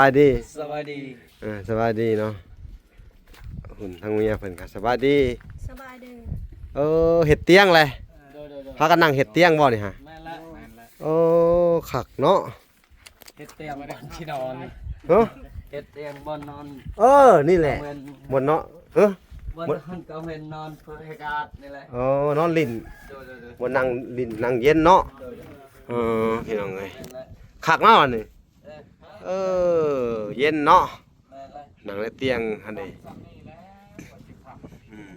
ບາຍດີ ສະບາຍດີ ເອີ ສະບາຍດີເນາະ. ຫຸ່ນທາງເມຍເພິ່ນກໍສະບາຍດີ ສະບາຍດີ. ເອີ ເຮັດຕຽງແຫຼະ ໂດຍໆໆ ພາກັນນັ່ງເຮັດຕຽງບໍ່ນີ້ຫະ? ແມ່ນແລ້ວ ແມ່ນແລ້ວ. ໂອ້ ຄັກເນາະ ເຮັດຕຽງບ່ອນທີ່ນອນ ຮະ ເຮັດຕຽງບ່ອນນອນ ເອີ ນີ້ແຫຼະ ແມ່ນ ບ່ອນເນາະ ຮະ ບ່ອນ ບ່ອນຫັ້ນກໍແມ່ນນອນເພື່ອໃຫ້ອາກາດນີ້ແຫຼະ ອໍ ນອນຫຼິ້ນ ໂດຍໆໆ ບ່ອນນັ່ງຫຼິ້ນນັ່ງເຢັນເນາະ ໂດຍໆ ເອີ ພີ່ນ້ອງເອີຍ ແມ່ນແລ້ວ ຄັກເນາະອັນນີ້ ເອີ ເອີ ເຢັນເນາະ ແມ່ນແລ້ວ ນັ່ງໃນຕຽງຫັ້ນເດ້ ອືມ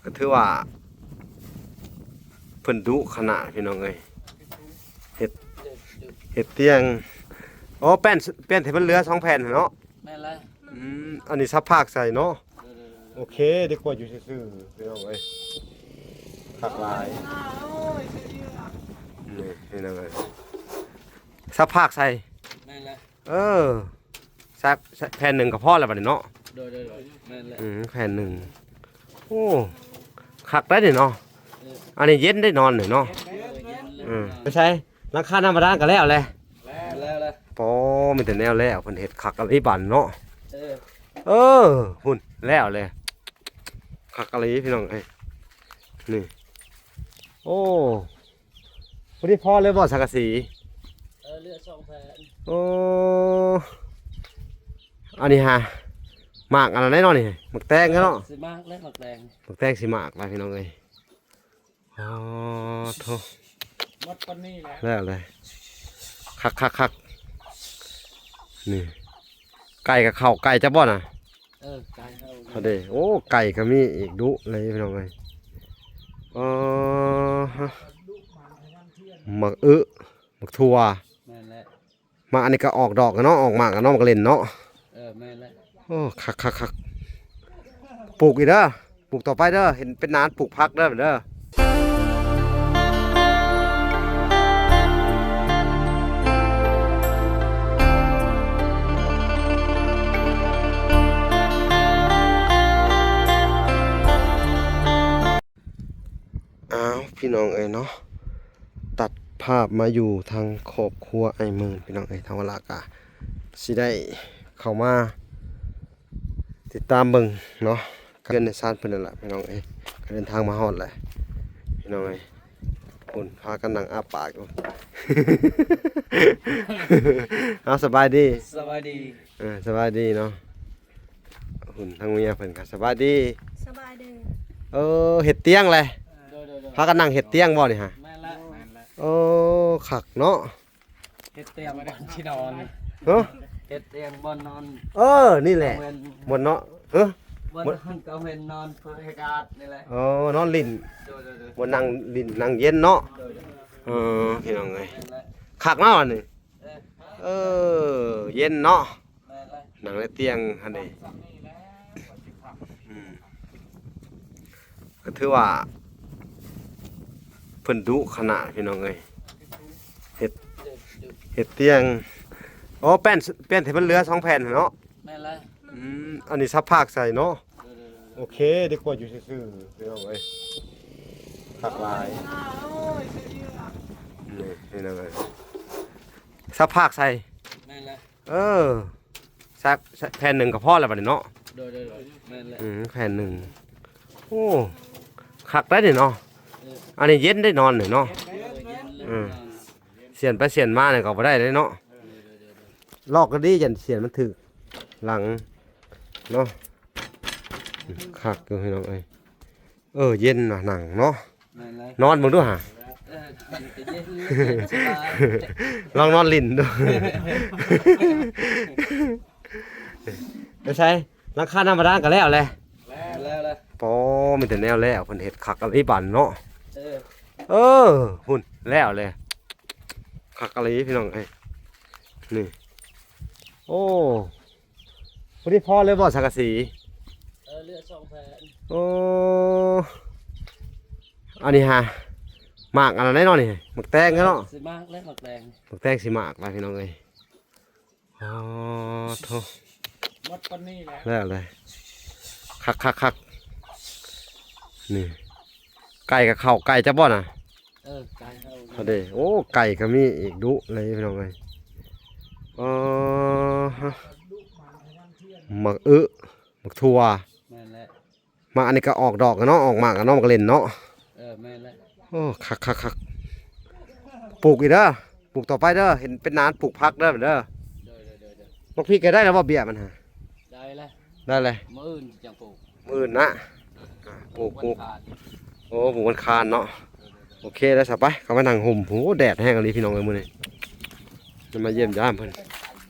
ກໍຖືວ່າເພິ່ນດຸຂະໜາດ ພີ່ນ້ອງເອີຍ ເຮັດ ເຮັດຕຽງ ອໍ ແປ້ນ ແປ້ນທີ່ມັນເຫຼືອສອງແຜ່ນເນາະ ແມ່ນແລ້ວ ອືມ ອັນນີ້ສັບພາກໃສ່ເນາະ ໂອເຄ ດີກວ່າຢູ່ຊື່ໆ ພີ່ນ້ອງເອີຍ ຄັກຫຼາຍ ນີ້ ພີ່ນ້ອງເອີຍ ສັບພາກໃສ່ ແມ່ນແລ້ວ ເອີ ສັກ ສັກແຜ່ນໜຶ່ງກໍພໍແລ້ວບັດນີ້ເນາະ ໂດຍໆໆ ແມ່ນແຫຼະ ອືມ ແຜ່ນໜຶ່ງ ໂອ້ ຄັກໄດ໋ນີ້ເນາະ ເອີ ອັນນີ້ເຢັນໄດ້ນອນນີ້ເນາະ ເອີ ເຢັນເລີຍ ເອີ ໄປໃສ ຫຼັງຄາທຳມະດາກໍແລ້ວແຫຼະ ແລ້ວແລ້ວ ປໍ ມີແຕ່ແນວແລ້ວ ເພິ່ນເຮັດຄັກອີ່ຫຼີບັດເນາະ ເອີ ເອີ ພຸ້ນແລ້ວແຫຼະ ຄັກອີ່ຫຼີພີ່ນ້ອງເອີຍ ນີ້ ໂອ້ ພໍດີພໍເລີຍບໍ່ສັງກະສີ ເອີ ເຫຼືອສອງແຜ່ນ ໂອ້ ອັນນີ້ຫາ ໝາກອັນນັ້ນເນາະນີ້ ໝາກແຕງເນາະ ຊິໝາກແລ້ວ ໝາກແຕງ ໝາກແຕງຊິໝາກແລ້ວ ພີ່ນ້ອງເອີຍ ອໍ ໂທ້ ໝົດປານນີ້ແຫຼະ ແລ້ວເລີຍ ຄັກໆໆ ນີ້ ໄກ່ກໍເຂົ້າ ໄກ່ເຈົ້າບໍ່ນະ? ເອີ ໄກ່ເຮົາ ເຮົາເດ້ ໂອ້ ໄກ່ກໍມີອີກດຸເລີຍພີ່ນ້ອງເອີຍ ອໍ ຫາ ໝາກອຶ ໝາກຖົ່ວ ແມ່ນແຫຼະ ໝາກອັນນີ້ກໍອອກດອກເນາະ ອອກໝາກເນາະ ໝາກເລັ່ນເນາະ ເອີ ແມ່ນແຫຼະ ໂອ້ ຄັກໆໆ ປູກອີກເດີ ປູກຕໍ່ໄປເດີ ເຫັນເປັນນານປູກຜັກເດີ ເດີ. ອ້າວ ພີ່ນ້ອງເອີຍເນາະ ຕັດພາບມາຢູ່ທາງຄອບຄົວອ້າຍໝື່ນ ພີ່ນ້ອງເອີຍ ທາງວາລະກະຊິໄດ້ເຂົ້າມາ ຕິດຕາມເບິ່ງເນາະ ເຮືອນໃນຊານເພິ່ນນັ້ນລະພີ່ນ້ອງເອີຍ ກໍເດີນທາງມາຮອດແລ້ວພີ່ນ້ອງເອີຍ ພຸ້ນພາກັນນັ່ງອ້າປາກຢູ່ ເອົາ ສະບາຍດີ ສະບາຍດີ ເອີ ສະບາຍດີເນາະ ຫຸ່ນທາງເມຍເພິ່ນກໍສະບາຍດີ ສະບາຍດີ ເອີ ເຮັດຕຽງແຫຼະ ໂດຍໆໆ ພາກັນນັ່ງເຮັດຕຽງບໍ່ນີ້ຫະ? ແມ່ນແລ້ວ ແມ່ນແລ້ວ ໂອ້ ຄັກເນາະ ເຮັດຕຽງບ່ອນທີ່ນອນ ຮະ ເຮັດຕຽງບ່ອນນອນ ເອີ ນີ້ແຫຼະ ແມ່ນ ບ່ອນເນາະ ຮະ ບ່ອນຫັ້ນກໍແມ່ນນອນເພື່ອໃຫ້ອາກາດນີ້ແຫຼະ ອໍ ນອນຫຼິ້ນ ໂດຍໆໆ ບ່ອນນັ່ງຫຼິ້ນນັ່ງເຢັນເນາະ ໂດຍໆ ເອີ ພີ່ນ້ອງເອີຍ ແມ່ນແຫຼະ ຄັກເນາະອັນນີ້ ເອີ ເອີ ເຢັນເນາະ ແມ່ນແຫຼະ ນັ່ງໃນຕຽງຫັ້ນເດ້ ອືມ ກໍຖືວ່າເພິ່ນດຸຂະໜາດ ພີ່ນ້ອງເອີຍ ເຮັດ ເຮັດຕຽງ ອໍ ແປ້ນ ແປ້ນທີ່ມັນເຫຼືອສອງແຜ່ນເນາະ ແມ່ນແລ້ວ ອືມ ອັນນີ້ສັບພາກໃສ່ເນາະ ໂອເຄ ດີກວ່າຢູ່ຊື່ໆ ພີ່ນ້ອງເອີຍ ຄັກຫຼາຍ ນີ້ ພີ່ນ້ອງເອີຍ ສັບພາກໃສ່ ແມ່ນແລ້ວ ເອີ ສັກ ສັກແຜ່ນໜຶ່ງກໍພໍແລ້ວບັດນີ້ເນາະ ໂດຍໆໆ ແມ່ນແຫຼະ ອືມ ແຜ່ນໜຶ່ງ ໂອ້ ຄັກໄດ໋ນີ້ເນາະ ເອີ ອັນນີ້ເຢັນໄດ້ນອນນີ້ເນາະ ເອີ ເຢັນເລີຍ ເອີ ນອນ ສຽນໄປສຽນມານີ້ກໍບໍ່ໄດ້ເດ້ເນາະ ລອກກໍດີ ຢ້ານສຽນມັນຖືກຫຼັງເນາະ ຄັກຢູ່ພີ່ນ້ອງເອີຍ ເອີ ເຢັນວ່ານັ່ງເນາະ ແມ່ນແລ້ວ ນອນເບິ່ງດູຫາ ເອີ ກໍເຢັນ ເຢັນສະບາຍ ລອງນອນຫຼິ້ນດູ ໄປໃສ ຫຼັງຄາທຳມະດາກໍແລ້ວແຫຼະ ແລ້ວແລ້ວ ປໍ ມີແຕ່ແນວແລ້ວ ເພິ່ນເຮັດຄັກອີ່ຫຼີບັດເນາະ ເອີ ເອີ ພຸ້ນແລ້ວແຫຼະ ຄັກອີ່ຫຼີພີ່ນ້ອງເອີຍ ນີ້ ໂອ້ ພໍດີພໍເລີຍບໍ່ສັງກະສີ ເອີ ເຫຼືອສອງແຜ່ນ ໂອ້ ອັນນີ້ຫາ ໝາກອັນນັ້ນເນາະນີ້ ໝາກແຕງເນາະ ຊິໝາກແລ້ວ ໝາກແຕງ ໝາກແຕງຊິໝາກແລ້ວ ພີ່ນ້ອງເອີຍ ອໍ ໂທ້ ໝົດປານນີ້ແຫຼະ ແລ້ວເລີຍ ຄັກໆໆ ນີ້ ໄກ່ກໍເຂົ້າ ໄກ່ເຈົ້າບໍ່ນະ? ເອີ ໄກ່ເຮົາ ເຮົາເດ້ ໂອ້ ໄກ່ກໍມີອີກດຸເລີຍພີ່ນ້ອງເອີຍ ເອີ ໝາກອຶ ໝາກຖົ່ວ ແມ່ນແຫຼະ ມາອັນນີ້ກໍອອກດອກແລ້ວເນາະ ອອກໝາກແລ້ວເນາະ ມັນກໍເຫຼັ້ນເນາະ. ເອີ ແມ່ນແຫຼະ. ໂອ້ ຄັກໆໆ ປູກອີກເດີ ປູກຕໍ່ໄປເດີ ເຫັນເປັນນານປູກຜັກເດີ ເດີ. ໂດຍໆໆໆ ບັກພິກກໍໄດ້ແລ້ວບໍ່ ເບ້ຍມັນຫາ? ໄດ້ແລ້ວ ໄດ້ແລ້ວ ມື້ອື່ນຈັ່ງປູກ ມື້ອື່ນນະ ອ່າ ປູກ ປູກ ວັນຄານ ໂອ້ ປູກວັນຄານເນາະ. ໂອເຄແລ້ວຊະ ໄປ ເຂົ້າມານັ່ງຮົ່ມ. ໂອ້ ແດດແຮງອີ່ຫຼີພີ່ນ້ອງເອີຍ ມື້ນີ້ຈະມາຢ້ຽມຢາມເພິ່ນ.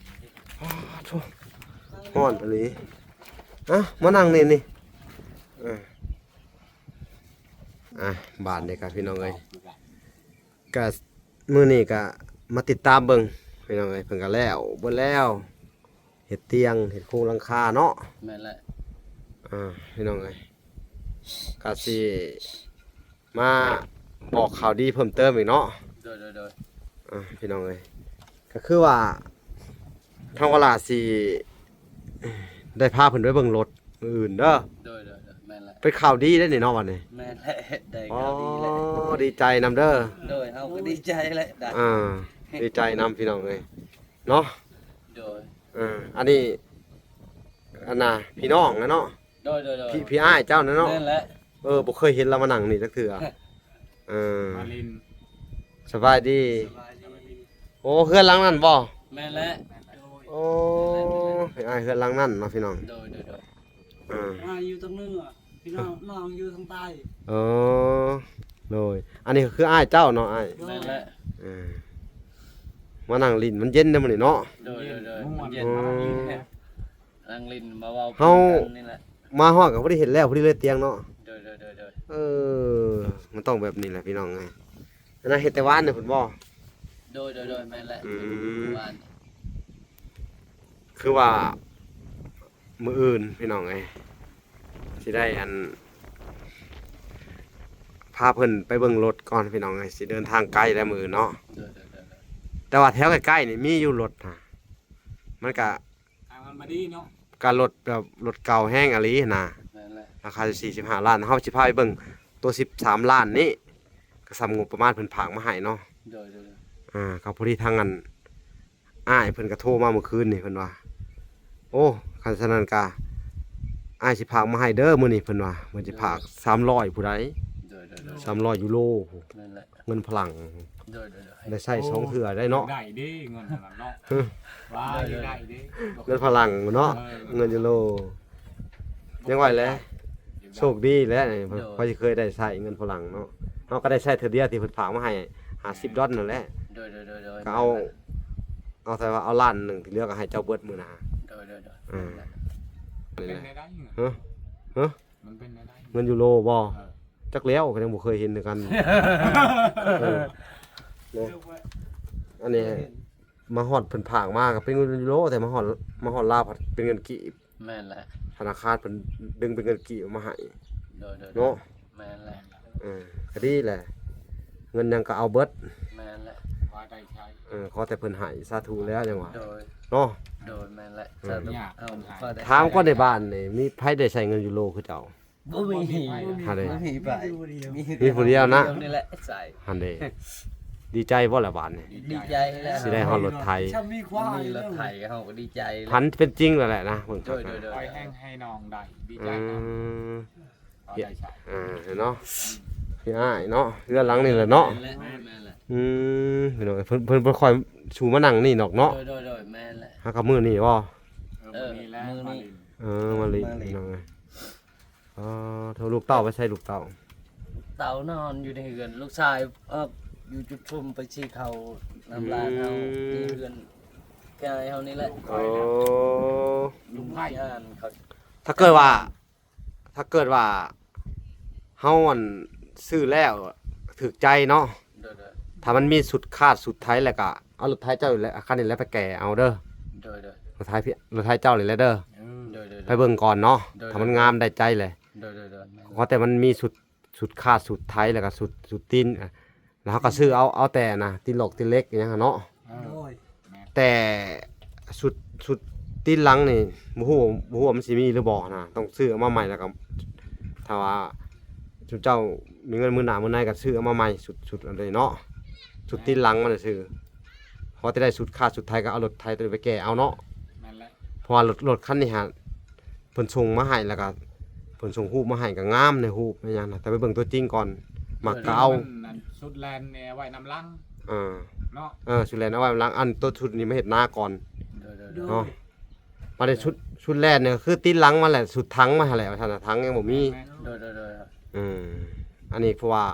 ອ້າ ໂທ້ ຮ້ອນອີ່ຫຼີ. ອ່ະ ມານັ່ງນີ້ ນີ້ ອ່າ ອ່ະ ບາດນີ້ກໍພີ່ນ້ອງເອີຍ ກະມື້ນີ້ກະມາຕິດຕາມເບິ່ງພີ່ນ້ອງເອີຍ ເພິ່ນກະແລ້ວເບິດແລ້ວ ເຮັດຕຽງ ເຮັດໂຄງຫຼັງຄາເນາະ. ແມ່ນແຫຼະ. ອ່າ ພີ່ນ້ອງເອີຍ ກະຊິມາບອກຂ່າວດີເພີ່ມເຕີມອີກເນາະ. ໂດຍໆໆ ອ່າ ພີ່ນ້ອງເອີຍ ກະຄືວ່າທາງວາລາຊິ ໄດ້ພາເພິ່ນໄປເບິ່ງລົດມື້ອື່ນເດີ. ໂດຍໆໆ ແມ່ນແຫຼະ. ເປັນຂ່າວດີເດ້ນີ້ເນາະ ບັດນີ້. ແມ່ນແຫຼະ ໄດ້ຂ່າວດີແລ້ວ. ອໍ ດີໃຈນຳເດີ. ໂດຍ ເຮົາກໍດີໃຈແຫຼະ. ອ່າ ດີໃຈນຳພີ່ນ້ອງເອີຍເນາະ. ໂດຍ ເອີ ອັນນີ້ ອັນນ່າ ພີ່ນ້ອງນະເນາະ. ໂດຍໆໆ ພີ່ ພີ່ອ້າຍເຈົ້ານະເນາະ. ແມ່ນແຫຼະ. ເອີ ບໍ່ເຄີຍເຫັນລາວມານັ່ງນີ້ຈັກເທື່ອ. ເອີ ມາຫຼິ້ນ. ສະບາຍດີ. ສະບາຍດີ. ໂອ້ ເຮືອນຫຼັງນັ້ນບໍ່? ແມ່ນແຫຼະ. ໂອ້ ແມ່ນແຫຼະ ແມ່ນແຫຼະ ພີ່ອ້າຍເຮືອນຫຼັງນັ້ນເນາະ ພີ່ນ້ອງ. ໂດຍໆໆ ອ່າ ອ້າຍຢູ່ທາງເໜືອ ພີ່ນ້ອງ ນ້ອງຢູ່ທາງໃຕ້. ເອີ ໂດຍ ອັນນີ້ຄືອ້າຍເຈົ້າເນາະ ອ້າຍ? ແມ່ນແຫຼະ. ເອີ ມານັ່ງຫຼິ້ນ ມັນເຢັນເດ້ມື້ນີ້ເນາະ. ໂດຍໆໆ ມັນເຢັນ ອໍ ນັ່ງຫຼິ້ນມາເວົ້າ ເຮົາ ກັນນີ້ແຫຼະ ມາຮອດກໍພໍດີເຫັນແລ້ວ ພໍດີເລີຍຕຽງເນາະ. ໂດຍໆໆໆ ເອີ ມັນຕ້ອງແບບນີ້ແຫຼະພີ່ນ້ອງເອີຍ. ອັນນັ້ນເຮັດແຕ່ວານນີ້ພຸ້ນບໍ່? ໂດຍໆໆ ແມ່ນແຫຼະ. ອືມ ວານ ຄືວ່າມື້ອື່ນພີ່ນ້ອງເອີຍ ຊິໄດ້ອັນ ພາເພິ່ນໄປເບິ່ງລົດກ່ອນພີ່ນ້ອງເອີຍ ຊິເດີນທາງໄກແລ້ວມື້ອື່ນເນາະ. ໂດຍໆໆໆ ແຕ່ວ່າແຖວໃກ້ໆນີ້ມີຢູ່ລົດນະ ມັນກະ ທາງມັນບໍ່ດີເນາະ ກະລົດແບບລົດເກົ່າແຮງອີ່ຫຼີນະ. ແມ່ນແຫຼະ. ລາຄາສີ່ສິບຫ້າລ້ານ ເຮົາຊິພາໄປເບິ່ງໂຕສິບສາມລ້ານນີ້ ກໍສ່ຳງົບປະມານເພິ່ນຝາກມາໃຫ້ເນາະ. ໂດຍໆໆ ອ່າ ກໍພໍດີທາງອັນ ອ້າຍເພິ່ນກໍໂທມາມື້ຄືນນີ້ ເພິ່ນວ່າ ໂອ້ ຄັນຊັ້ນນັ້ນກະ ອ້າຍຊິຝາກມາໃຫ້ເດີມື້ນີ້ ເພິ່ນວ່າ ເພິ່ນຊິຝາກສາມຮ້ອຍຜູ້ໃດ. ໂດຍໆໆ ສາມຮ້ອຍຢູໂຣ. ແມ່ນແຫຼະ. ເງິນຝຣັ່ງ. ໂດຍໆໆ ໄດ້ໃຊ້ສອງເທື່ອໄດ້ເນາະ. ໂອ້ ໄດ້ເດ້ເງິນຝຣັ່ງເນາະ. ວ່າຢູ່ໄດ້ເດ້ ເງິນຝຣັ່ງເນາະ. ເອີ ເງິນຢູໂຣ ຍັງໄຫວແຫຼະ. ໂຊກດີແຫຼະ ໂດຍ ໃຜຊິເຄີຍໄດ້ໃຊ້ເງິນຝຣັ່ງເນາະ. ເຮົາກໍໄດ້ໃຊ້ເທື່ອດຽວທີ່ເພິ່ນຝາກມາໃຫ້ຫ້າສິບດອນນັ້ນແຫຼະ. ໂດຍໆໆໆ ກໍເອົາ ແມ່ນແຫຼະ ເອົາ ແຕ່ວ່າເອົາລ້ານໜຶ່ງ ທີ່ເຫຼືອກໍໃຫ້ເຈົ້າເບິດມື້ໜ້າ. ໂດຍໆໆ ອ່າ ແມ່ນແຫຼະ. ເປັນໄດ້ໄດ໋? ຮະ? ຮະ? ມັນເປັນໄດ້ໄດ໋? ເງິນຢູໂຣບໍ່? ເອີ ຈັກແລ້ວ ກໍຍັງບໍ່ເຄີຍເຫັນຄືກັນ. ເອີ ເນາະ ອັນນີ້ມາຮອດເພິ່ນຝາກມາກໍເປັນເງິນຢູໂຣ ແຕ່ມາຮອດ ມາຮອດລາວພັດເປັນເງິນກີບ. ແມ່ນແຫຼະ. ທະນາຄານເພິ່ນດຶງເປັນເງິນກີບມາໃຫ້. ໂດຍໆໆ ເນາະ. ແມ່ນແຫຼະ. ເອີ ກໍດີແຫຼະ ເງິນຫຍັງກໍເອົາເບິດ. ແມ່ນແຫຼະ. ເອີ ຂໍແຕ່ເພິ່ນໃຫ້ ສາທຸແລ້ວ ຫຍັງວ່າ. ໂດຍ ເນາະ. ໂດຍ ແມ່ນແຫຼະ. ເອີ ສາທຸ. ເອົາ ຂໍແຕ່ ຖາມກ່ອນ ໃນບ້ານນີ້ມີໃຜໄດ້ໃຊ້ເງິນຢູໂຣຄືເຈົ້າ? ບໍ່ມີ. ບໍ່ມີໃຜ. ບໍ່ມີໃຜ. ມີຜູ້ດຽວນະ. ນີ້ແຫຼະໃຊ້. ຫັ້ນເດ້. ດີໃຈບໍ່ລະບາດນີ້? ດີໃຈແລ້ວ. ຊິໄດ້ຮອດລົດໄຖ. ມີຄວາຍ ມີລົດໄຖ ເຮົາກໍດີໃຈແລ້ວ. ຝັນເປັນຈິງແລ້ວແຫຼະນະ ເບິ່ງ. ໂດຍໆໆ ຂ້ອຍແຮງໃຫ້ນ້ອງໄດ້ ດີໃຈນຳ. ອືມ ອ່າ ເນາະ ພີ່ອ້າຍເນາະ ເຮືອນຫຼັງນີ້ແຫຼະເນາະ. ແມ່ນແຫຼະ ແມ່ນແຫຼະ. ອືມ ພີ່ນ້ອງ ເພິ່ນ ເພິ່ນບໍ່ຄ່ອຍສູ່ມານັ່ງນີ້ດອກເນາະ. ໂດຍໆໆ ແມ່ນແຫຼະ. ຫາກັບມື້ນີ້ບໍ່? ເອີ ມື້ນີ້ແຫຼະ ມື້ນີ້. ເອີ ມາຫຼິ້ນ ມາຫຼິ້ນ ພີ່ນ້ອງເອີຍ. ອໍ ໂທ ລູກເຕົ້າໄປໃສ ລູກເຕົ້າ? ເຕົ້ານອນຢູ່ໃນເຮືອນ ລູກຊາຍ ເອີ ຢູ່ຈຸດຊຸມໄປຊີ້ເຂົ້ານຳຫຼານເຮົາ ອືມ ທີ່ເຮືອນພີ່ອ້າຍເຮົານີ້ແຫຼະ. ໂອ້ ລຸງໄພ ເຂົາ ຖ້າເກີດວ່າ ຖ້າເກີດວ່າເຮົາ ອັນ ຊື້ແລ້ວຖືກໃຈເນາະ. ໂດຍໆ ຖ້າມັນມີຊຸດຄາດຊຸດໄຖແລ້ວກະເອົາລົດໄຖເຈົ້ານີ້ແຫຼະ ຄັນນີ້ແຫຼະໄປແກ່ເອົາເດີ. ໂດຍໆ ລົດໄຖ ລົດໄຖເຈົ້ານີ້ແຫຼະເດີ. ໂດຍໆ ໄປເບິ່ງກ່ອນເນາະ. ໂດຍໆ ຖ້າມັນງາມໄດ້ໃຈແຫຼະ. ໂດຍໆ ແມ່ນ ຂໍແຕ່ມັນມີຊຸດ ຊຸດຄາດຊຸດໄຖແລ້ວກະຊຸດ ຊຸດຕີນ ແລ້ວເຮົາກໍຊື້ເອົາ ເອົາແຕ່ນະ ຕີນຫຼອກຕີນເຫຼັກອີ່ຫຍັງຫັ້ນເນາະ. ໂດຍ ແມ່ນ. ແຕ່ຊຸດ ຊຸດຕີນຫຼັງນີ້ ບໍ່ຮູ້ ບໍ່ຮູ້ວ່າມັນຊິມີຫຼືບໍ່ນະ ຕ້ອງຊື້ເອົາມາໃໝ່ ແລ້ວກໍ ຖ້າວ່າຊຸມເຈົ້າມີເງິນມື້ໜ້າມື້ໃນກໍຊື້ເອົາມາໃໝ່ ຊຸດ ຊຸດອັນນີ້ເນາະ ຊຸດຕີນຫຼັງມັນຊື່. ພໍແຕ່ໄດ້ຊຸດຄາດຊຸດໄທກໍເອົາລົດໄຖໂຕນີ້ໄປແກ່ເອົາເນາະ. ແມ່ນແຫຼະ ເພາະວ່າລົດ ລົດຄັນນີ້ຫາ ເພິ່ນສົ່ງມາໃຫ້ ແລ້ວກໍເພິ່ນສົ່ງຮູບມາໃຫ້ ກໍງາມໃນຮູບໃນຫຍັງນະ ແຕ່ໄປເບິ່ງຕົວຈິງກ່ອນ ມັກກໍເອົາ. ເອີ ມັນ ອັນຊຸດແລ່ນນີ້ໄວ້ນຳຫຼັງ ອ່າ ເນາະ. ເອີ ຊຸດແລ່ນເອົາໄວ້ນຳຫຼັງ ອັນໂຕຊຸດນີ້ມາເຮັດໜ້າກ່ອນ ໂດຍ ໂດຍ ໂດຍ ເນາະ. ບາດນີ້ຊຸດ ຊຸດແລ່ນນີ້ກໍຄືຕິດຫຼັງມາແຫຼະ ຊຸດຖັງມາຫັ້ນແຫຼະ ວ່າຊັ້ນນະ ຖັງຍັງບໍ່ມີ. ແມ່ນ ໂດຍ ໂດຍ ໂດຍ ອືມ ອັນນີ້ເພາະວ່າ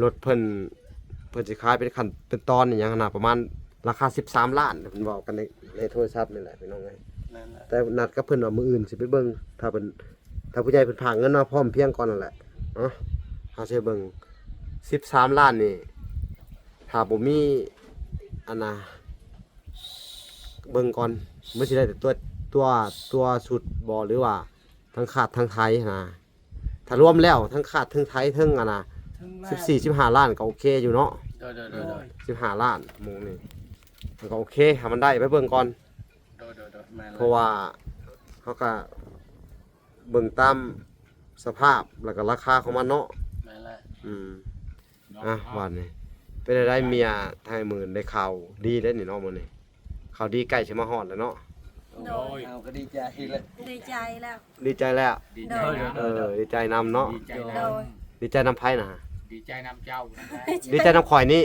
ລົດເພິ່ນ ເພິ່ນຊິຂາຍເປັນຂັ້ນເປັນຕອນອີ່ຫຍັງຫັ້ນນະ ປະມານລາຄາສິບສາມລ້ານ ເພິ່ນເວົ້າກັນໃນ ໃນໂທລະສັບນີ້ແຫຼະ ພີ່ນ້ອງເອີຍ. ແມ່ນແຫຼະ ແຕ່ນັດກັບເພິ່ນວ່າມື້ອື່ນຊິໄປເບິ່ງ ຖ້າເພິ່ນ ຖ້າຜູ້ໃຫຍ່ເພິ່ນພາກເງິນມາພ້ອມພຽງກ່ອນນັ້ນແຫຼະເນາະ ເຮົາຊິເບິ່ງ. ສິບສາມລ້ານນີ້ ຖ້າບໍ່ມີ ອັນນະ ເບິ່ງກ່ອນ ມັນຊິໄດ້ແຕ່ຕົວ ຕົວ ຕົວຊຸດບໍ່ ຫຼືວ່າທັງຄາດທັງໄຖຫັ້ນນະ. ຖ້າລວມແລ້ວທັງຄາດທັງໄຖ ເຖິງອັນນະ ເຖິງແລ້ວ ສິບສີ່ ສິບຫ້າລ້ານກໍໂອເຄຢູ່ເນາະ. ໂດຍ ໂດຍ ໂດຍ ໂດຍ ໂດຍ ສິບຫ້າລ້ານໝູ່ນີ້ ມັນກໍໂອເຄ ຖ້າມັນໄດ້ໄປເບິ່ງກ່ອນ. ໂດຍ ໂດຍ ໂດຍ ແມ່ນແຫຼະ ເພາະວ່າເຮົາກໍເບິ່ງຕາມສະພາບ ແລ້ວກໍລາຄາຂອງມັນເນາະ. ແມ່ນແຫຼະ ອືມ ເນາະ ອ່ະ ບາດນີ້ເປັນໃດເມຍໄທໝື່ນ ໄດ້ຂ່າວດີເດ້ນີ້ເນາະ ມື້ນີ້ ຂ່າວດີໃກ້ຊິມາຮອດແລ້ວເນາະ. ໂດຍ ໂດຍ ເຮົາກໍດີໃຈແລ້ວ ດີໃຈແລ້ວ ດີໃຈແລ້ວ ດີໃຈ ໂດຍ ນຳ ເອີ ໂດຍ ໂດຍ ດີໃຈນຳເນາະ ດີໃຈນຳ ໂດຍ ດີໃຈນຳໃຜນະ? ດີໃຈນຳເຈົ້າ ດີໃຈນຳຂ້ອຍນີ້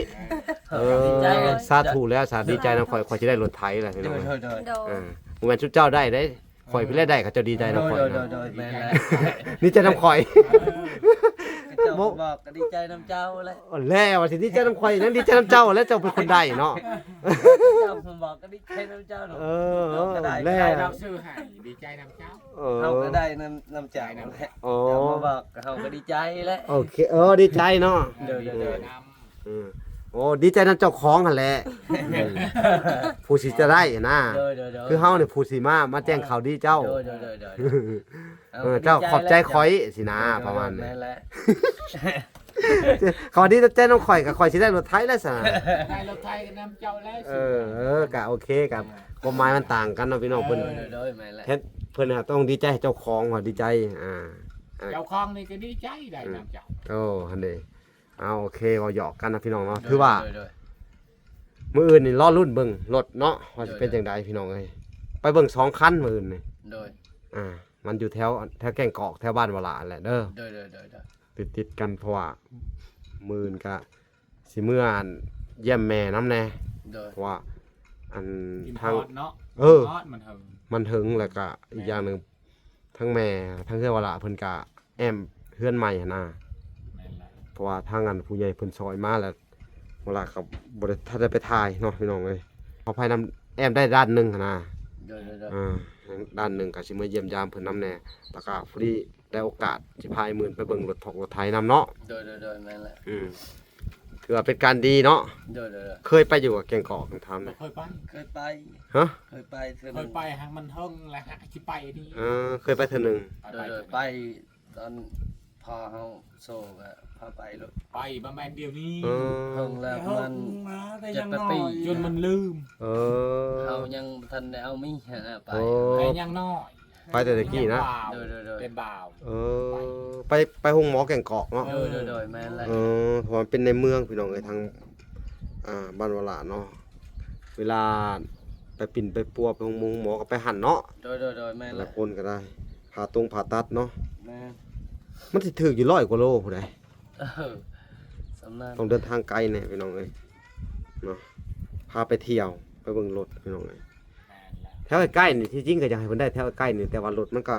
ເອີ ເອີ ດີໃຈແລ້ວ ສາທຸແລ້ວ ສາ ດີໃຈນຳຂ້ອຍ ຂ້ອຍຊິໄດ້ລົດໄຖແລ້ວ ໂດຍ ໂດຍ ໂດຍ ເອີ ບໍ່ແມ່ນຊຸມເຈົ້າໄດ້ເດ້ ຂ້ອຍພີ້ແຫຼະໄດ້ ເຂົາເຈົ້າດີໃຈນຳຂ້ອຍ ໂດຍ ໂດຍ ໂດຍ ແມ່ນແຫຼະ ດີໃຈນຳຂ້ອຍ ເຂົາເຈົ້າບອກກໍດີໃຈນຳເຈົ້າແຫຼະ ແລ້ວວ່າຊິດີໃຈນຳຂ້ອຍ ຍັງດີໃຈນຳເຈົ້າແຫຼະ ເຈົ້າເປັນຄົນໄດ້ເນາະ ເຈົ້າເພິ່ນບອກກໍດີໃຈນຳເຈົ້າເນາະ ເອີ ເຈົ້າກໍໄດ້ ແລ້ວ ເຈົ້າຊື້ໃຫ້ ດີໃຈນຳເຈົ້າ ເອີ ເຮົາກໍໄດ້ນຳ ນຳເຈົ້າແຫຼະ ໂອ້ ເຈົ້າມາບອກກໍເຮົາກໍດີໃຈແຫຼະ ໂອເຄ ເອີ ດີໃຈເນາະ ໂດຍ ໂດຍ ໂດຍ ເອີ ໂອ້ ດີໃຈນຳເຈົ້າຂອງຫັ້ນແຫຼະ ຜູ້ຊິຈະໄດ້ນະ ໂດຍ ໂດຍ ໂດຍ ຄືເຮົານີ້ຜູ້ຊິມາ ມາແຈ້ງຂ່າວດີເຈົ້າ ໂດຍ ໂດຍ ໂດຍ ໂດຍ ເອີ ເຈົ້າຂອບໃຈຂ້ອຍຊິນະ ປະມານນີ້ ແມ່ນແຫຼະ ເຂົາດີໃຈນຳຂ້ອຍ ກໍຂ້ອຍຊິໄດ້ລົດໄຖແລ້ວຊະ ໄດ້ລົດໄຖກໍນຳເຈົ້າແລ້ວ ເອີ ເອີ ກໍໂອເຄ ກໍຄວາມໝາຍມັນຕ່າງກັນເນາະ ພີ່ນ້ອງເພິ່ນ ໂດຍ ໂດຍ ໂດຍ ແມ່ນແຫຼະ ເພິ່ນ ເພິ່ນຕ້ອງດີໃຈໃຫ້ເຈົ້າຂອງ ວ່າດີໃຈ ອ່າ ອ່າ ເຈົ້າຂອງນີ້ກໍດີໃຈໄດ້ນຳເຈົ້າ ໂອ້ ຫັ້ນເດ້ ເອົາ ໂອເຄ ເວົ້າຫຍອກກັນນະພີ່ນ້ອງເນາະ ໂດຍ ຖືວ່າ ໂດຍ ໂດຍ ມື້ອື່ນນີ້ລໍລຸ້ນເບິ່ງລົດເນາະ ວ່າຊິເປັນ ໂດຍ ຈັ່ງໃດພີ່ນ້ອງເອີຍ ໄປເບິ່ງສອງຄັນມື້ອື່ນນີ້ ໂດຍ ອ່າ ມັນຢູ່ແຖວ ແຖວແກ້ງກອກ ແຖວບ້ານວະຫຼາແຫຼະເດີ ໂດຍ ໂດຍ ໂດຍ ໂດຍ ຕິດໆກັນ ເພາະວ່າມື້ອື່ນກະຊິເມືອ ອັນ ຢ້ຽມແມ່ນຳແດ່ ໂດຍ ເພາະວ່າ ອັນ ກິນ ທາງ ທອດເນາະ ເອີ ທອດມັນເຫິງ ມັນເຫິງ ແລ້ວກະ ແມ່ນ ອີກຢ່າງໜຶ່ງ ທັງແມ່ ທັງເຮືອນວະຫຼາເພິ່ນກະແອ້ມເຮືອນໃໝ່ຫັ້ນນະ ແມ່ນແຫຼະ ເພາະວ່າທາງອັນຜູ້ໃຫຍ່ເພິ່ນຊ່ອຍມາແລ້ວ ວະຫຼາກໍບໍ່ໄດ້ ທັນໄດ້ໄປຖ່າຍເນາະພີ່ນ້ອງເອີຍ ຂໍອະໄພນຳ ແອ້ມໄດ້ດ້ານໜຶ່ງຫັ້ນນະ ໂດຍ ໂດຍ ໂດຍ ອ່າ ດ້ານໜຶ່ງກໍຊິມາຢ້ຽມຢາມເພິ່ນນຳແດ່ ແລ້ວກໍພໍດີໄດ້ໂອກາດຊິພາອ້າຍໝື່ນໄປເບິ່ງລົດຖອກລົດໄຖນຳເນາະ ໂດຍ ໂດຍ ໂດຍ ແມ່ນແຫຼະ ອືມ ຖືວ່າເປັນການດີເນາະ ໂດຍ ໂດຍ ໂດຍ ເຄີຍໄປຢູ່ບໍ່ ແກ້ງກອກ ຖາມແດ່ ບໍ່ເຄີຍໄປ ເຄີຍໄປ ຮະ ເຄີຍໄປເທື່ອໜຶ່ງ ເຄີຍໄປ ຫາກມັນເຫິງແລ້ວຫາກຊິໄປນີ້ ເອີ ເຄີຍໄປເທື່ອໜຶ່ງ ໂດຍ ໂດຍ ໄປຕອນພໍ່ເຮົາໂຊກະພາໄປໂລດ ໄປປະມານດຽວນີ້ ເອີ ເພິ່ງແລ້ວປະມານ ແຕ່ເຈັດແປດປີ ຈົນມັນລືມ ເອີ ເຮົາຍັງບໍ່ທັນໄດ້ເອົາມີຫຍັງນະໄປ ໂອ້ ແຕ່ຍັງນ້ອຍ ໄປແຕ່ຕະກີ້ນະ ໂດຍ ໂດຍ ໂດຍ ເປັນບ່າວ ເອີ ໄປ ໄປໂຮງໝໍແກ້ງກອກເນາະ ໂດຍ ໂດຍ ໂດຍ ແມ່ນແຫຼະ ເອີ ເພາະວ່າມັນເປັນໃນເມືອງພີ່ນ້ອງເອີຍ ທາງ ອ່າ ບ້ານວະຫຼາເນາະ ເວລາໄປປິ່ນໄປປົວໄປໂຮງໝໍ ໂຮງໝໍກໍໄປຫັ້ນເນາະ ໂດຍ ໂດຍ ໂດຍ ແມ່ນແຫຼະ ແຕ່ລະຄົນກໍໄດ້ ຜ່າຕົງຜ່າຕັດເນາະ ແມ່ນ ມັນຊິຖືກຢູ່ຮ້ອຍກວ່າໂລພຸ້ນໃດ ເອີ ສ່ຳນັ້ນ ຕ້ອງເດີນທາງໄກແດ່ພີ່ນ້ອງເອີຍເນາະ ພາໄປທ່ຽວໄປເບິ່ງລົດພີ່ນ້ອງເອີຍ ແມ່ນແຫຼະ ແຖວໃກ້ໆນີ້ ທີ່ຈິງກໍຢາກໃຫ້ເພິ່ນໄດ້ແຖວໃກ້ໆນີ້ ແຕ່ວ່າລົດມັນກໍ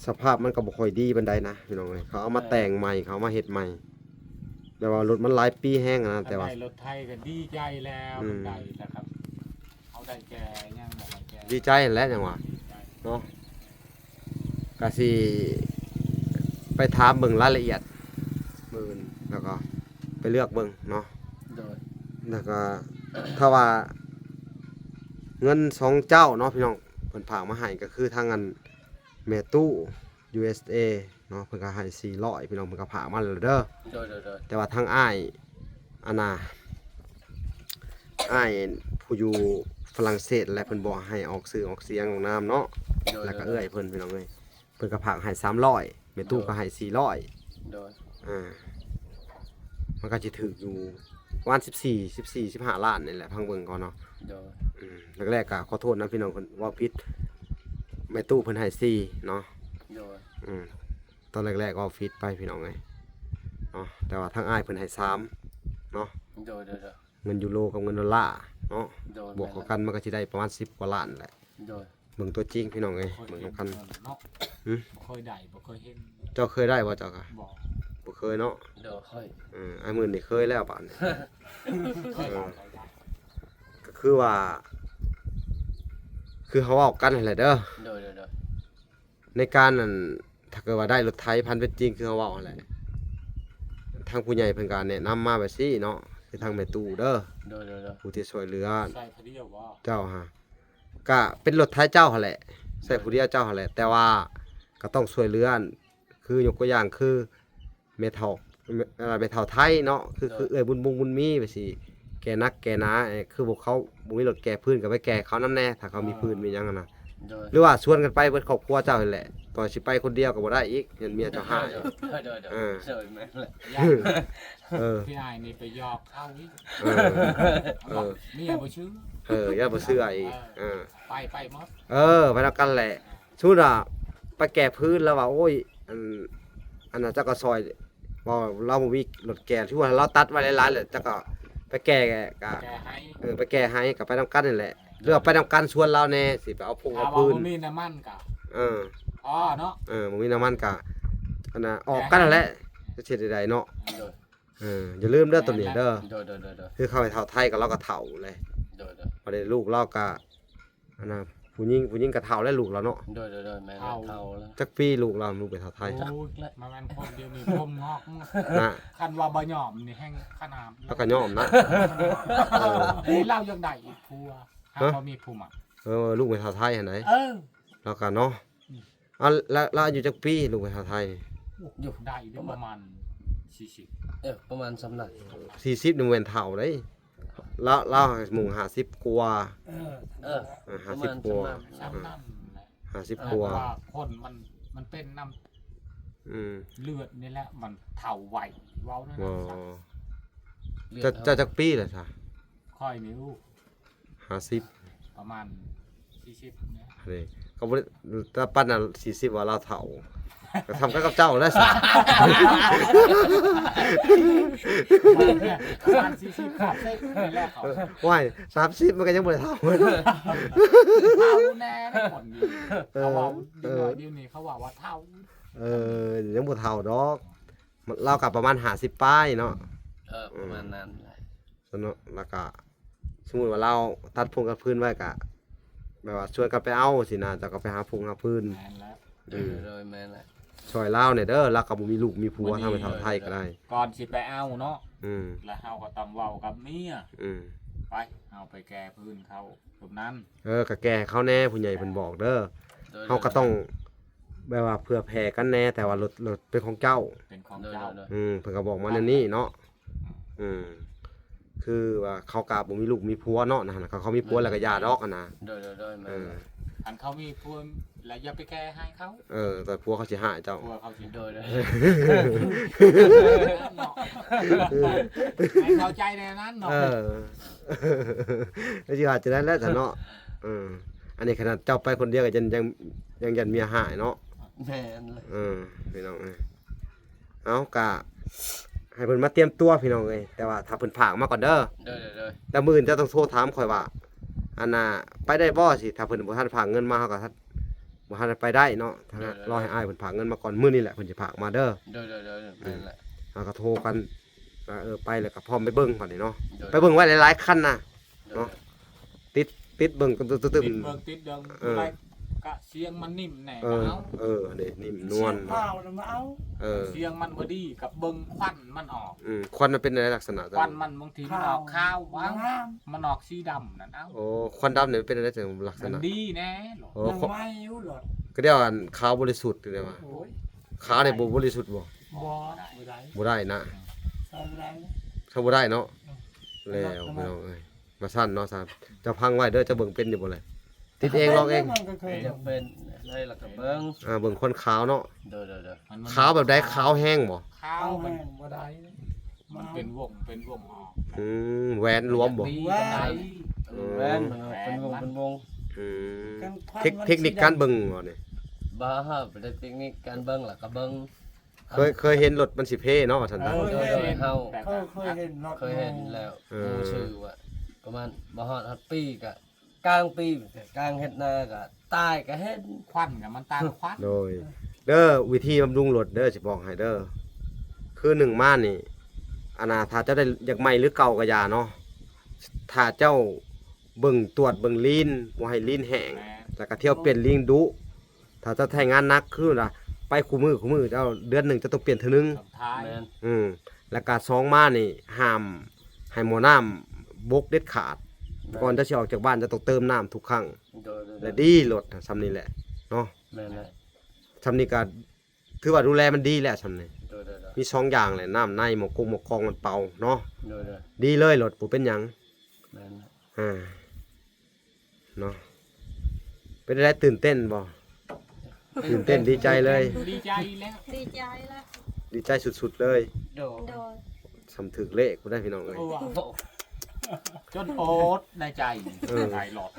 ສະພາບມັນກໍບໍ່ຄ່ອຍດີປານໃດນະພີ່ນ້ອງເອີຍ ເຂົາເອົາມາແຕ່ງໃໝ່ ເຂົາເອົາມາເຮັດໃໝ່ ແຕ່ວ່າລົດມັນຫຼາຍປີແຮງຫັ້ນນະ ແຕ່ວ່າໄດ້ລົດໄຖກໍດີໃຈແລ້ວ ອືມ ມັນໄດ້ແລ້ວຄັບ ເຮົາໄດ້ແຕ່ຫຍັງບໍ່ໄດ້ແຕ່ ດີໃຈຫັ້ນແຫຼະ ຫຍັງວ່າ ດີໃຈ ເນາະ ກະຊິໄປຖາມເບິ່ງລາຍລະອຽດມື້ອື່ນ ແລ້ວກໍໄປເລືອກເບິ່ງເນາະ ໂດຍ ແລ້ວກໍຖ້າວ່າເງິນສອງເຈົ້າເນາະພີ່ນ້ອງ ເພິ່ນຝາກມາໃຫ້ກໍຄືທາງອັນ ແມ່ຕູ້ ຢູເອສເອ ເນາະ ເພິ່ນກໍໃຫ້ສີ່ຮ້ອຍ ພີ່ນ້ອງ ເພິ່ນກໍຝາກມາແລ້ວເດີ ໂດຍ ໂດຍ ໂດຍ ແຕ່ວ່າທາງອ້າຍ ອັນນ່າ ອ້າຍຜູ້ຢູ່ຝຣັ່ງເສດແຫຼະ ເພິ່ນບໍ່ໃຫ້ອອກຊື່ອອກສຽງອອກນາມເນາະ ໂດຍ ແລ້ວກໍເອື້ອຍເພິ່ນ ພີ່ນ້ອງເອີຍ ເພິ່ນກໍຝາກໃຫ້ສາມຮ້ອຍ ແມ່ຕູ້ກໍໃຫ້ສີ່ຮ້ອຍ ໂດຍ ອ່າ ມັນກໍຊິຖືກຢູ່ ປະມານສິບສີ່ ສິບສີ່ ສິບຫ້າລ້ານນີ້ແຫຼະ ຟັງເບິ່ງກ່ອນເນາະ. ໂດຍ ອືມ ແລກໆກໍຂໍໂທດນຳພີ່ນ້ອງ ເພິ່ນເວົ້າຜິດ ແມ່ຕູ້ເພິ່ນໃຫ້ສີ່ເນາະ. ໂດຍ ອືມ ຕອນແລກໆເວົ້າຜິດໄປພີ່ນ້ອງເອີຍເນາະ ແຕ່ວ່າທາງອ້າຍເພິ່ນໃຫ້ສາມເນາະ. ໂດຍໆໆ ເງິນຢູໂຣກັບເງິນໂດລາເນາະ ໂດຍ ບວກເຂົ້າກັນມັນກໍຊິໄດ້ປະມານສິບກວ່າລ້ານແຫຼະ. ໂດຍ ເບິ່ງຕົວຈິງພີ່ນ້ອງເອີຍ ເບິ່ງນຳກັນເນາະ. ຫຶ ບໍ່ເຄີຍໄດ້ ບໍ່ເຄີຍເຫັນ. ເຈົ້າເຄີຍໄດ້ບໍ່ເຈົ້າກະ? ບໍ່ ບໍ່ເຄີຍເນາະ. ໂດຍ ເອີ ອ້າຍໝື່ນນີ້ເຄີຍແລ້ວບາດນີ້. ເອີ ກໍຄືວ່າ ຄືເຮົາເວົ້າກັນຫັ້ນແຫຼະເດີ. ໂດຍໆໆ ໃນການນັ້ນ ຖ້າເກີດວ່າໄດ້ລົດໄຖ ພັນເປັນຈິງຄືເຮົາເວົ້າຫັ້ນແຫຼະ ທາງຜູ້ໃຫຍ່ເພິ່ນກໍແນະນຳມາແບບຊີ້ເນາະ ຄືທາງແມ່ຕູ້ເດີ ໂດຍໆໆ ຜູ້ທີ່ຊ່ວຍເຫຼືອ ໃຊ້ຜູ້ດຽວບໍ່? ເຈົ້າຫາ ກະເປັນລົດໄຖເຈົ້າຫັ້ນແຫຼະ ໃຊ້ຜູ້ດຽວເຈົ້າຫັ້ນແຫຼະ ແຕ່ວ່າກໍຕ້ອງຊ່ວຍເຫຼືອ ຄືຍົກຕົວຢ່າງຄື ແມ່ເຖົ້າ ແມ່ເຖົ້າໄທເນາະ ຄື ເອີ ຄືເອື້ອຍບຸນບົງບຸນມີ ໄປຊິແກ່ໜັກແກ່ໜາ ຄືພວກເຂົາບໍ່ມີລົດແກ່ພື້ນ ກໍໄປແກ່ເຂົານຳແດ່ ຖ້າເຂົາມີພື້ນມີຫຍັງຫັ້ນນະ. ໂດຍ ຫຼືວ່າຊວນກັນໄປເບິດຄອບຄົວເຈົ້າຫັ້ນແຫຼະ ຕໍ່ຊິໄປຄົນດຽວກໍບໍ່ໄດ້ອີກ ຢ້ານເມຍເຈົ້າຮ້າຍ. ໂດຍໆ ໂດຍ ເອີ ໂດຍ ແມ່ນແຫຼະ ເອີ ພີ່ອ້າຍນີ້ໄປຫຍອກເຂົາອີກ. ເອີ ເອີ ເມຍບໍ່ເຊື່ອ ເອີ ຢ້ານບໍ່ເຊື່ອອີກ. ເອີ ເອີ ໄປ ໄປໝົດ. ເອີ ໄປນຳກັນແຫຼະ. ສົມມຸດວ່າໄປແກ່ພື້ນ ລາວວ່າ ໂອ້ຍ ອັນ ອັນນັ້ນເຈົ້າກໍຊ່ອຍ ເວົ້າລາວບໍ່ມີລົດແກ່ ຖືວ່າລາວຕັດໄວ້ຫຼາຍໆ ແລ້ວເຈົ້າກໍໄປແກ່ ກະ ແກ່ໃຫ້ ເອີ ໄປແກ່ໃຫ້ ກໍໄປນຳກັນນີ້ແຫຼະ ຫຼືວ່າໄປນຳກັນຊວນລາວແດ່ ຊິໄປເອົາພົງເອົາພື້ນ ຖ້າວ່າບໍ່ມີນ້ຳມັນກະ ເອີ ພໍເນາະ. ເອີ ບໍ່ມີນ້ຳມັນກະ ອັນນ່າ ອອກກັນຫັ້ນແຫຼະ ຈະເຮັດໃດເນາະ. ໂດຍ ເອີ ຢ່າລືມເດີໂຕນີ້ເດີ. ໂດຍໆໆໆ ຄືເຂົາໃຫ້ເຖົ້າໄທກໍລາວກໍເຖົ້າແຫຼະ. ໂດຍໆ ບັດນີ້ລູກລາວກໍ ອັນນ່າ ຜູ້ຍິງ ຜູ້ຍິງກໍເຖົ້າແລ້ວລູກລາວເນາະ. ໂດຍໆໆ ແມ່ນແລ້ວ ເຖົ້າ ເຖົ້າແລ້ວ. ຈັກປີລູກລາວ ລູກແມ່ເຖົ້າໄທ? ໂອ້ຍ ມັນແມ່ນຄົນດຽວນີ້ຜົມງອກໝົດນະ. ຄັນວ່າບໍ່ຍອມນີ້ແຮ່ງຂະໜາດ ລາວກໍຍອມນະ. ເອີ ເອີ ລາວຢາກໄດ້ອີກຜົວ ຫາບໍ່ມີຜູ້ມັກ. ເອີ ລູກແມ່ເຖົ້າໄທຫັ້ນໃດ. ເອີ ລາວກໍເນາະ. ອືມ ເອົາ ລາວ ລາວອາຍຸຈັກປີ ລູກແມ່ເຖົ້າໄທນີ້? ໂອ້ ຢູ່ໄດ້ຢູ່ປະມານສີ່ສິບ. ເອີ ປະມານສ່ຳນັ້ນ. ສີ່ສິບນີ້ບໍ່ແມ່ນເຖົ້າເດ້. ລາວ ລາວຫາກມຸງຫ້າສິບກວ່າ. ເອີ ເອີ ເອີ ຫ້າສິບກວ່າ ປະມານສ່ຳນັ້ນ ຫ້າສິບກວ່າ. ເອີ ເພາະວ່າຄົນມັນ ມັນເປັນນຳ ອືມ ເລືອດນີ້ແຫຼະ ມັນເຖົ້າໄວ ເວົ້າແນວນັ້ນ. ອໍ ເຈົ້າ ເຈົ້າຈັກປີແລ້ວຊະ? ຂ້ອຍນີ້ ຫ້າສິບ ປະມານສີ່ສິບນີ້. ນີ້ ກໍບໍ່ໄດ້ ແຕ່ປານນັ້ນ ສີ່ສິບ ວ່າລາວເຖົ້າ ກໍສ່ຳກັນກັບເຈົ້າແລ້ວຊະ. ປະມານສີ່ສິບ ສາມສິບນີ້ແຫຼະເຂົາ. ໂອ້ຍ ສາມສິບມັນກໍຍັງບໍ່ໄດ້ເຖົ້າ. ເຖົ້າແນ່ເດ້ຄົນນີ້. ເອີ ເຂົາເວົ້າ ເອີ ເດັກນ້ອຍດຽວນີ້ເຂົາເວົ້າວ່າເຖົ້າ. ເອີ ຍັງບໍ່ເຖົ້າດອກ. ລາວກໍປະມານຫ້າສິບປາຍເນາະ. ເອີ ປະມານນັ້ນແຫຼະ ຊັ້ນເນາະ. ແລ້ວກໍ ສົມມຸດວ່າລາວຕັດພົງຕັດພື້ນໄວ້ ກະແບບວ່າຊວນກັນໄປເອົາຊີ້ນະ ເຈົ້າກໍໄປຫາພົງຫາພື້ນ. ແມ່ນແລ້ວ. ອືມ ໂດຍ ແມ່ນແລ້ວ. ຊ່ອຍລາວແດ່ເດີ ລາວກໍບໍ່ມີລູກມີຜົວ ທາງແມ່ເຖົ້າໄທກໍໄດ້. ກ່ອນຊິໄປເອົາເນາະ. ອືມ ແລ້ວເຮົາກໍຕ້ອງເວົ້າກັບເມຍ. ອືມ ໄປ ເຮົາໄປແກ່ພື້ນເຂົາຕົບນັ້ນ. ເອີ ກໍແກ່ເຂົາແດ່ ຜູ້ໃຫຍ່ເພິ່ນບອກເດີ. ໂດຍ ເຮົາກໍຕ້ອງແບບວ່າເຜື່ອແຜ່ກັນແດ່ ແຕ່ວ່າລົດ ລົດເປັນຂອງເຈົ້າ. ເປັນຂອງເຈົ້າ. ໂດຍໆໆ. ອືມ ເພິ່ນກໍບອກມາແນວນີ້ເນາະ. ອືມ ຄືວ່າເຂົາກໍບໍ່ມີລູກມີຜົວເນາະ ນະ ຄັນເຂົາມີຜົວແລ້ວກໍຢ່າດອກຫັ້ນນະ. ໂດຍໆໆ ແມ່ນ. ເອີ ຄັນເຂົາມີຜົວແລ້ວຢ່າໄປແກ່ໃຫ້ເຂົາ. ເອີ ແຕ່ຜົວເຂົາຊິຮ້າຍເຈົ້າ. ຜົວເຂົາຊິ ໂດຍໆ ໃຫ້ເຂົ້າໃຈແນວນັ້ນເນາະ. ເອີ ກໍຊິວ່າຈັ່ງນັ້ນແຫຼະຊະເນາະ. ເອີ ອັນນີ້ຂະໜາດເຈົ້າໄປຄົນດຽວກໍຍັງ ຍັງ ຍັງຢ້ານເມຍຮ້າຍເນາະ. ແມ່ນ. ເອີ ພີ່ນ້ອງເອີຍ ເອົາ ກະໃຫ້ເພິ່ນມາຕຽມຕົວພີ່ນ້ອງເອີຍ ແຕ່ວ່າຖ້າເພິ່ນຝາກມາກ່ອນເດີ. ໂດຍໆໆ. ແລ້ວມື້ອື່ນເຈົ້າຕ້ອງໂທຖາມຂ້ອຍວ່າ ອັນນ່າ ໄປໄດ້ບໍ່ຊີ້ ຖ້າເພິ່ນບໍ່ທັນຝາກເງິນມາ ເຮົາກໍບໍ່ທັນໄປໄດ້ເນາະ. ຖ້າ ໂດຍໆໆ. ລໍໃຫ້ອ້າຍເພິ່ນຝາກເງິນມາກ່ອນ ມື້ນີ້ແຫຼະເພິ່ນຊິຝາກມາເດີ. ໂດຍໆໆ. ແມ່ນແຫຼະ. ເຮົາກໍໂທກັນວ່າ ເອີ ໄປແລ້ວກໍພ້ອມໄປເບິ່ງບັດນີ້ເນາະ. ໂດຍ. ໄປເບິ່ງໄວ້ຫຼາຍໆຄັນນະ. ໂດຍ. ເນາະ ຕິດ ຕິດເບິ່ງ ຕຶມໆ ຕິດເບິ່ງ ຕິດເບິ່ງ. ເອີ ກະສຽງມັນນິ່ມແດ່ ເອີ ກໍເອົາ. ເອີ ເດ້ ນິ່ມນວນ ສຽງພາວນະມາເອົາ. ເອີ ສຽງມັນບໍ່ດີກໍເບິ່ງຄວັນມັນອອກ. ອືມ ຄວັນມັນເປັນໃນລັກສະນະ ຄວັນມັນບາງທີມັນອອກຂາວ ງາມ ມັນອອກສີດຳນັ້ນເອົາ. ໂອ້ ຄວັນດຳນີ້ເປັນໃນລັກສະນະ ມັນດີແດ່. ໂອ້ ຍັງໃໝ່ຢູ່ຫຼອດ ກໍດຽວອັນຂາວບໍລິສຸດຢູ່ເດ້ວ່າ. ໂອ້ຍ ຂາວນີ້ບໍ່ບໍລິສຸດບໍ່? ບໍ່ ບໍ່ໄດ້ ບໍ່ໄດ້ນະ. ໃຊ້ບໍ່ໄດ້ ໃຊ້ບໍ່ໄດ້ເນາະ. ອືມ ແລ້ວພີ່ນ້ອງເອີຍ ວ່າຊັ້ນເນາະ. ເຈົ້າຟັງໄວ້ເດີ ເຈົ້າເບິ່ງເປັນຢູ່ບໍ່ແຫຼະ? ຕິດເອງລອງເອງ. ຢາກເປັນໄດ້ລະກໍເບິ່ງ ອ່າ ເບິ່ງຄວັນຂາວເນາະ. ໂດຍໆໆ. ມັນ ຂາວແບບໃດ? ຂາວແຮງບໍ່? ຂາວແຮງບໍ່ໄດ້. ມັນເປັນວົງ ເປັນວົງອອກ ອືມ ແຫວນລວມບໍ່? ມີກຳໄລ ເອີ ແຫວນ ເປັນວົງ ເປັນວົງ ອືມ ເທັກ ເທັກນິກການເບິ່ງບໍ່ນີ້? ບໍ່ ບໍ່ໄດ້ເທັກນິກການເບິ່ງ ແລ້ວກໍເບິ່ງ ເຄີຍ ເຄີຍເຫັນລົດມັນຊິເພເນາະ ວ່າຊັ້ນ ເອີ ເຄີຍເຫັນ ເຮົາ ເຄີຍ ເຄີຍເຫັນລົດ ເຄີຍເຫັນແລ້ວ ເອີ ຮູ້ຊື່ວ່າປະມານບໍ່ຮອດ ຮອດປີກະ ກາງປີ ກາງເຮັດນາກໍຕາຍກໍເຫັນ ຄວັນກໍມັນຕາຍຄວັນ ໂດຍ ເດີ ວິທີບຳລຸງລົດເດີ ຊິບອກໃຫ້ເດີ ຄືໜຶ່ງມານີ້ ອັນນ່າ ຖ້າເຈົ້າໄດ້ຢາກໃໝ່ຫຼືເກົ່າກໍຢ່າເນາະ ຖ້າເຈົ້າເບິ່ງ ຕວດເບິ່ງລີນ ບໍ່ໃຫ້ລີນແຫ້ງ ແມ່ນ ແລ້ວກໍທ່ຽວປ່ຽນລີນດຸ ຖ້າເຈົ້າໃຊ້ງານໜັກ ຄືວ່າໄປຄູ່ມື້ ຄູ່ມື້ ເຈົ້າ ເດືອນໜຶ່ງເຈົ້າຕ້ອງປ່ຽນເທື່ອໜຶ່ງ ແມ່ນ ອືມ ແລ້ວກະສອງມານີ້ ຫ້າມໃຫ້ໝໍ້ນ້ຳບົກເດັດຂາດ ແມ່ນ ກ່ອນເຈົ້າຊິອອກຈາກບ້ານ ເຈົ້າຕ້ອງເຕີມນ້ຳທຸກຄັ້ງ ໂດຍໆໆ ແລະ ດີລົດນະ ຊ່ຳນີ້ແຫຼະເນາະ ແມ່ນແຫຼະ ຊ່ຳນີ້ກະຖືວ່າດູແລມັນດີແລ້ວ ຊ່ຳນີ້ ໂດຍໆໆ ມີສອງຢ່າງແຫຼະ ນ້ຳໃນ ໝໍ້ກົງໝໍ້ກອງມັນເປົ່າເນາະ ໂດຍໆ ດີເລີຍລົດ ບໍ່ເປັນຫຍັງ ແມ່ນແຫຼະ ອ່າ ເນາະ ເປັນໃດ ຕື່ນເຕັ້ນບໍ່? ຕື່ນເຕັ້ນດີໃຈເລີຍ ດີໃຈແລ້ວ ດີໃຈແລ້ວ ດີໃຈສຸດໆເລີຍ ໂດຍ ໂດຍ ຊ່ຳຖືກເລກພຸ້ນໄດ໋ພີ່ນ້ອງເອີຍ ໂອ້ ຈົນໂອດໃນໃຈ ເອີ ໃນລົດ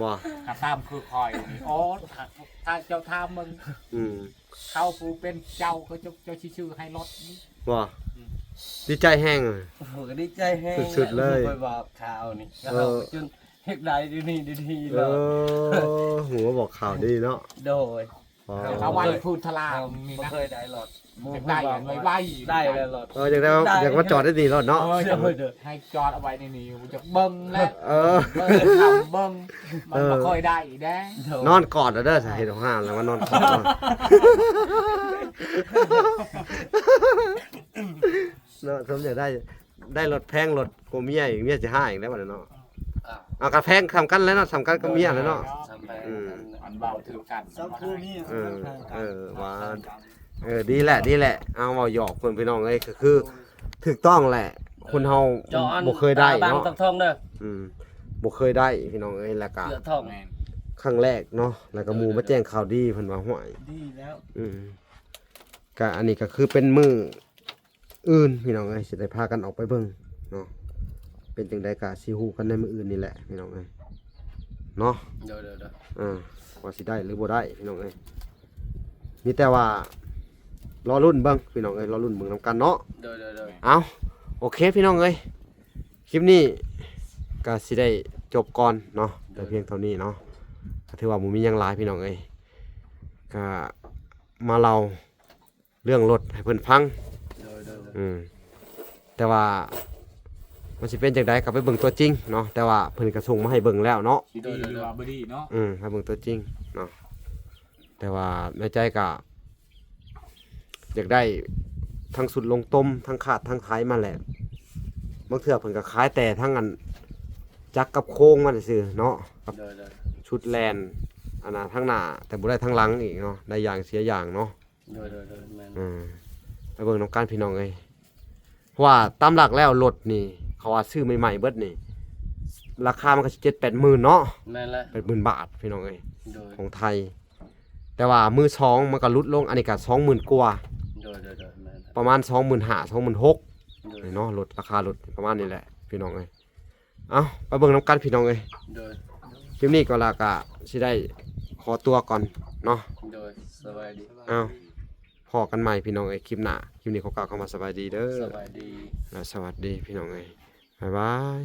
ບໍ່ ຖ້າຕາມຄືຂ້ອຍນີ້ ໂອດ ຖ້າເຈົ້າຖາມເບິ່ງ ອືມ ເຂົາຜູ້ເປັນເຈົ້າ ເຂົາເຈົ້າ ເຈົ້າຊິຊື້ໃຫ້ລົດນີ້ ບໍ່ ອືມ ດີໃຈແຮງ ໂອ້ໂຫ ກໍດີໃຈແຮງ ສຸດໆເລີຍ ຂ້ອຍບອກຂ່າວນີ້ ເອີ ເຮົາຈົນ ເຮັດໄດ້ດີນີ້ດີນີ້ ເອີ ແລ້ວ ຫູມາບອກຂ່າວດີເນາະ ໂດຍ ອໍ ເອົາໄວ້ພູທະລານີ້ນະ ບໍ່ເຄີຍໄດ້ລົດ ຢາກໄດ້ໄວໆ ໄດ້ແລ້ວລົດ ເອີ ຢາກໄດ້ ຢາກມາຈອດໄດ້ນີ້ໂລດເນາະ ເອີ ຢາກ ໃຫ້ຈອດເອົາໄວ້ໃນນີ້ ຢາກເບິ່ງແລ້ວ ເອີ ເບິ່ງທຳເບິ່ງ ມັນບໍ່ເຄີຍໄດ້ເດ້ ນອນກອດເດີ ສາເຫດຂອງຫ້າງແລ້ວມານອນກອດເນາະ ເນາະ ສົມຢາກໄດ້ ໄດ້ລົດແພງ ລົດກົວເມຍອີກ ເມຍຊິຮ້າຍອີກແລ້ວບັດນີ້ເນາະ ອ່າ ເອົາກະແພງສ່ຳກັນແຫຼະເນາະ ສ່ຳກັນກັບເມຍແຫຼະເນາະ ສ່ຳກັນ ອືມ ອັນເວົ້າຖືກກັນ ເອີ ເອີ ວ່າ ເອີ ດີແຫຼະ ດີແຫຼະ ເອົາເວົ້າຫຍອກເພິ່ນພີ່ນ້ອງເອີຍ ກໍຄືຖືກຕ້ອງແຫຼະ ຄົນເຮົາບໍ່ເຄີຍໄດ້ເນາະ ອືມ ບໍ່ເຄີຍໄດ້ພີ່ນ້ອງເອີຍ ແລ້ວກະຄັ້ງແລກເນາະ ແລ້ວກະໝູ່ມາແຈ້ງຂ່າວດີ ເພິ່ນວ່າ ຫ້ວຍ ດີແລ້ວ ອືມ ກະອັນນີ້ກໍຄືເປັນມື້ ອື່ນພີ່ນ້ອງເອີຍ ຊິໄດ້ພາກັນອອກໄປເບິ່ງເນາະ ເປັນຈັ່ງໃດກະຊິຮູ້ກັນໃນມື້ອື່ນນີ້ແຫຼະພີ່ນ້ອງເອີຍເນາະ ໂດຍໆໆ ອ່າ ວ່າຊິໄດ້ຫຼືບໍ່ໄດ້ພີ່ນ້ອງເອີຍ ມີແຕ່ວ່າລໍລຸ້ນເບິ່ງພີ່ນ້ອງເອີຍ ລໍລຸ້ນເບິ່ງນຳກັນເນາະ ໂດຍໆໆ ເອົາ ໂອເຄພີ່ນ້ອງເອີຍ ຄລິບນີ້ກະຊິໄດ້ຈົບກ່ອນເນາະ ແຕ່ພຽງເທົ່ານີ້ເນາະ ກະຖືວ່າບໍ່ມີຫຍັງຫຼາຍພີ່ນ້ອງເອີຍ ກະມາເລົ່າ ເລື່ອງລົດໃຫ້ເພິ່ນຟັງ ໂດຍໆໆ ອືມ ແຕ່ວ່າມັນຊິເປັນຈັ່ງໃດກໍໄປເບິ່ງຕົວຈິງເນາະ ແຕ່ວ່າເພິ່ນກໍສົ່ງມາໃຫ້ເບິ່ງແລ້ວເນາະ ຊິດີ ໂດຍໆໆ ຫຼືວ່າບໍ່ດີເນາະ ອືມ ໃຫ້ເບິ່ງຕົວຈິງເນາະ ແຕ່ວ່າໃນໃຈກໍຢາກໄດ້ທັງຊຸດລົງຕົ້ມ ທັງຄາດ ທັງໄຖມາແຫຼະ ບາງເທື່ອເພິ່ນກໍຂາຍແຕ່ທັງອັນຈັກກັບໂຄງມາຊື່ເນາະ ກັບ ໂດຍໆ ຊຸດແລ່ນ ອັນນ່າ ທາງໜ້າ ແຕ່ບໍ່ໄດ້ທາງຫຼັງອີກເນາະ ໄດ້ຢ່າງເສຍຢ່າງເນາະ ໂດຍໆໆ ແມ່ນ ອ່າ ໄປເບິ່ງນຳກັນພີ່ນ້ອງເອີຍ ເພາະວ່າຕາມຫຼັກແລ້ວລົດນີ້ ເຂົາວ່າຊື້ໃໝ່ໆເບິດນີ້ ລາຄາມັນກໍຊິເຈັດແປດໝື່ນເນາະ ແມ່ນແຫຼະ ແປດໝື່ນບາດພີ່ນ້ອງເອີຍ ໂດຍ ຂອງໄທ ແຕ່ວ່າມືສອງມັນກໍຫຼຸດລົງ ອັນນີ້ກໍສອງໝື່ນກວ່າ ໂດຍໆໆ ແມ່ນແຫຼະ ປະມານສອງໝື່ນຫ້າ ສອງໝື່ນຫົກ ໂດຍ ນີ້ເນາະ ລົດ ລາຄາລົດປະມານນີ້ແຫຼະພີ່ນ້ອງເອີຍ ເອົ້າ ໄປເບິ່ງນຳກັນພີ່ນ້ອງເອີຍ ໂດຍ ຄລິບນີ້ກໍລາກະຊິໄດ້ຂໍຕົວກ່ອນເນາະ ໂດຍ ສະບາຍດີ ເອົ້າ ພໍ້ກັນໃໝ່ພີ່ນ້ອງເອີຍ ຄລິບໜ້າ ຄລິບນີ້ຂໍກ່າວຄຳວ່າສະບາຍດີເດີ ສະບາຍດີ ແລະ ສະຫວັດດີພີ່ນ້ອງເອີຍ ບາຍບາຍ.